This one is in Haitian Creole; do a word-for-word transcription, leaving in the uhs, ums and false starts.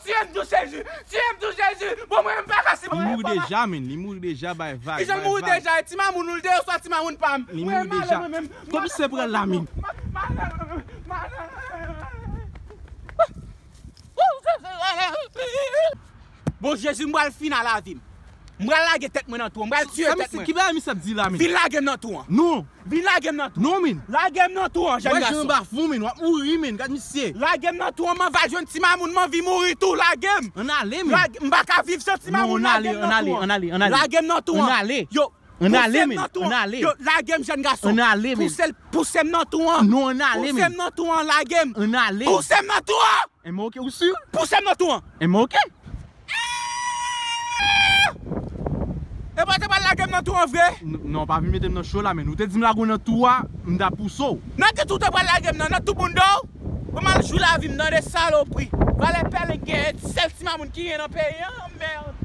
Tiye m tou Jezi! Tiye m tou Jezi! Bon, mwen m pa ka sipote. Li mouri deja, men. Li mouri deja, bay vag. Kijan l mouri deja? Ti mamoun ou l te ye, oswa ti mamoun pa m? Li mouri deja. Komisè pran l la, men. Bon, Jezi, m pral fin a lavi m. M pral lage tèt mwen nan twou an. M pral tiye tèt mwen. Ki bagay misye ap di la, men? Vin lage m nan twou an. Non. Vin lage m nan twou. Non, men. Lage m nan twou an, jèn gason. Wè jan m ba fou, men. W ap mouri, men. Gad misye. Lage m nan twou an, m anvi al jwenn ti mamoun, m anvi mouri tou, lage m. Ann ale, men. Lage, m pa ka viv san ti mamoun, lage m nan twou an. Non, ann ale, ann ale, ann ale, ann ale. Lage m nan twou an. Ann ale. Yo, pouse m nan twou an. Ann ale, men. Ann ale. Yo, lage m, jèn gason. Ann ale, men. Pouse l, pouse m nan twou an. Non, ann ale, men. Pouse m nan twou an, lage m. Ann ale. Pouse m nan twou an. Enben, oke, ou si? Pouse m nan twou an. Enben, oke. E pa w te pral lage m nan twou an vre? N-, non, pa vin mete m nan cho la, men. Ou te di m lage w nan twou a, m t ap pouse w. Nan ki twou w te pral lage m nan? Nan twou bounda w? Bon, m al jwi lavi m nan de salopri. Valè pèlen k genyen, sèl ti mamoun ki genyen nan peyi an, mèd.